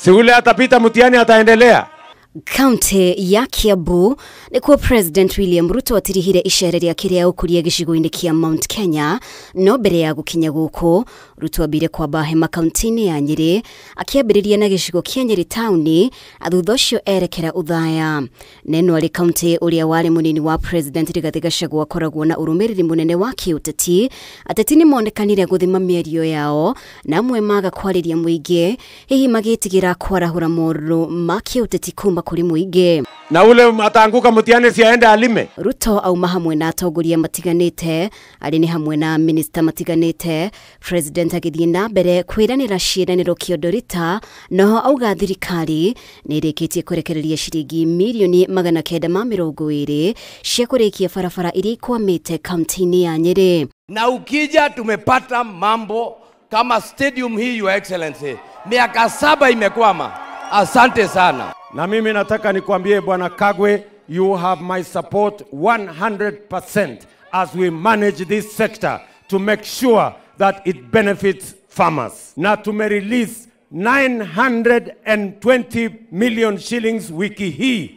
Si ule atapita mtihani ataendelea. Kaunti ya Kiambu nikuo President William Ruto atirihire icere rĩake rĩa ũkũria gĩcigo-inĩ kĩa Mount Kenya. No mbere ya gũkinya gũkũ, Ruto ambire kwamba hema kaunti-inĩ ya Nyĩrĩ, akĩambĩrĩria na gĩcigo kĩa Nyĩrĩ taũni, thutha ũcio erekera Othaya. Neno arĩ kaunti ũrĩa warĩ mũnini wa President Rigathĩ Gachagua akoragwo na ũrũmĩrĩri mũnene wa kĩũteti. Ateti nĩmonekanire gũthima mĩario yao na amwe maga kwarĩria mũingĩ, hihi magĩtigĩra kwarahũra morũrũ ma kĩũteti kuma kũrĩ mũingĩ. Na ule ataanguka mtihani si aende alime. Ruto auma hamwe na atongoria matiganĩte, arĩ nĩ hamwe na minista matiganĩte. President agĩthiĩ na mbere kwĩranĩra ciĩranĩro kĩondorita, noho auga thirikari nĩ ĩrĩkĩtie kũrekereria ciringi mirioni 920 cia kũrĩkia barabara iria ikwamĩte kaunti-inĩ ya Nyĩrĩ. Na ukija tumepata mambo kama stadium hii, Your Excellency, miaka 7 imekwama. Asante sana. Na mimi nataka nikwambie Bwana Kagwe, you have my support 100% as we manage this sector to make sure that it benefits farmers. Na tumerelease 920 million shillings wiki hii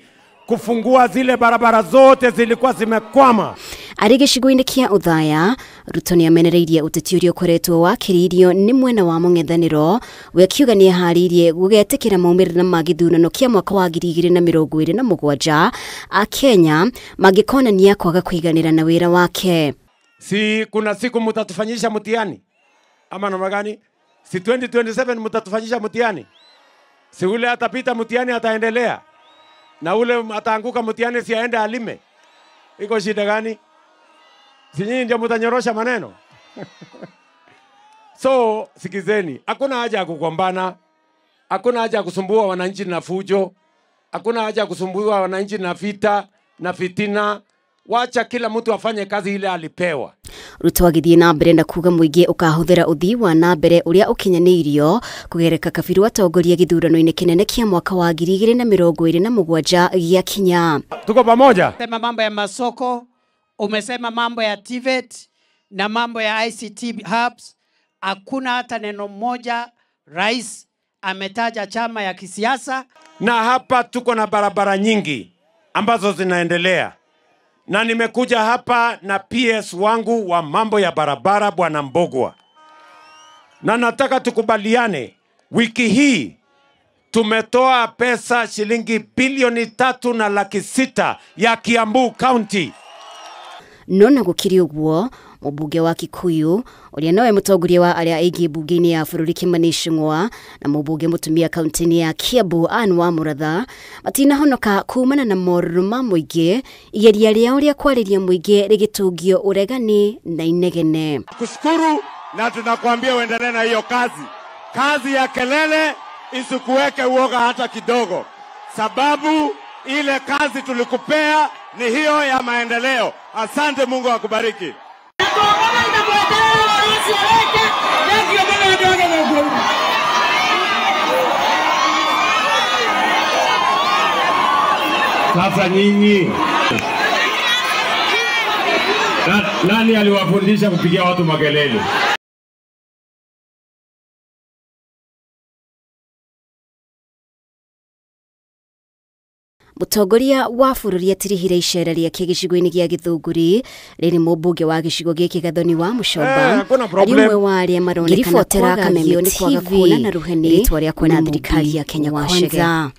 kufungua zile barabara zote zilikuwa zimekwama. Arĩ gĩcigo-inĩ kĩa Othaya, Ruto nĩamenereirie ũteti ũrĩa ũkoretwo wakĩrĩirio nĩ mwena wa mũng'ethanĩro, we akiuga nĩeharĩirie gũgetĩkĩra maumĩrĩra ma gĩthurano kĩa mwaka wa 2027 Akenya mangĩkonania kwaga kũiganĩra na wĩra wake. Si kuna siku mtatufanyisha mtihani ama namna gani? Si 2027 mtatufanyisha mtihani? Si ule atapita mtihani ataendelea, na ule ataanguka mtihani si aende alime. Iko shida gani? Si nyinyi ndio mtanyorosha maneno? So sikizeni, hakuna haja ya kugombana, hakuna haja ya kusumbua wananchi na fujo, hakuna haja ya kusumbua wananchi na vita na fitina. Wacha kila mtu afanye kazi ile alipewa. Ruto agĩthiĩ na mbere na kuga mũingĩ ũkahũthĩra ũthii wa na mbere ũrĩa ũkinyanĩirio kũgereka kabiru atongoria gĩthurano-inĩ kĩnene kĩa mwaka wa 2027 gĩakinya. Tuko pamoja. Sema mambo ya masoko, umesema mambo ya TVET na mambo ya ICT hubs. Hakuna hata neno moja rais ametaja chama ya kisiasa. Na hapa tuko na barabara nyingi ambazo zinaendelea. Na nimekuja hapa na PS wangu wa mambo ya barabara Bwana Mbogwa. Na nataka tukubaliane, wiki hii tumetoa pesa shilingi bilioni 3.6 ya Kiambu County. No na gũkĩrĩ ũguo, mũmbunge wa Kikuyu ũrĩa nowe mũtongoria wa arĩa aingĩ mbunge-inĩ ya bũrũri Kimani Ichung'wa na mũmbunge mũtumia kaunti-inĩ ya Kiambu Anne Wamũratha matinahonoka kumana na morũrũ ma mũingĩ, igeria rĩao rĩa kwarĩria mũingĩ rĩgĩtũngio ũregani na inegene. Kushukuru na tunakuambia uendelee na hiyo kazi. Kazi ya kelele isikuweke uoga hata kidogo, sababu ile kazi tulikupea ni hiyo ya maendeleo. Asante, Mungu akubariki. Sasa nyinyi, nani aliwafundisha kupigia watu makelele? Mũtongoria wa bũrũri atirihire icera rĩake gĩcigo-inĩ gĩa Gĩthũngũri rĩrĩ mũmbunge wa gĩcigo gĩkĩ Gathoni wa Mũchomba arĩ ũmwe wa arĩa maronekana kwagagio nĩ kwaga kuonana rũheni rĩtwa rĩa kwena thirikari ya Kenya Kwanza.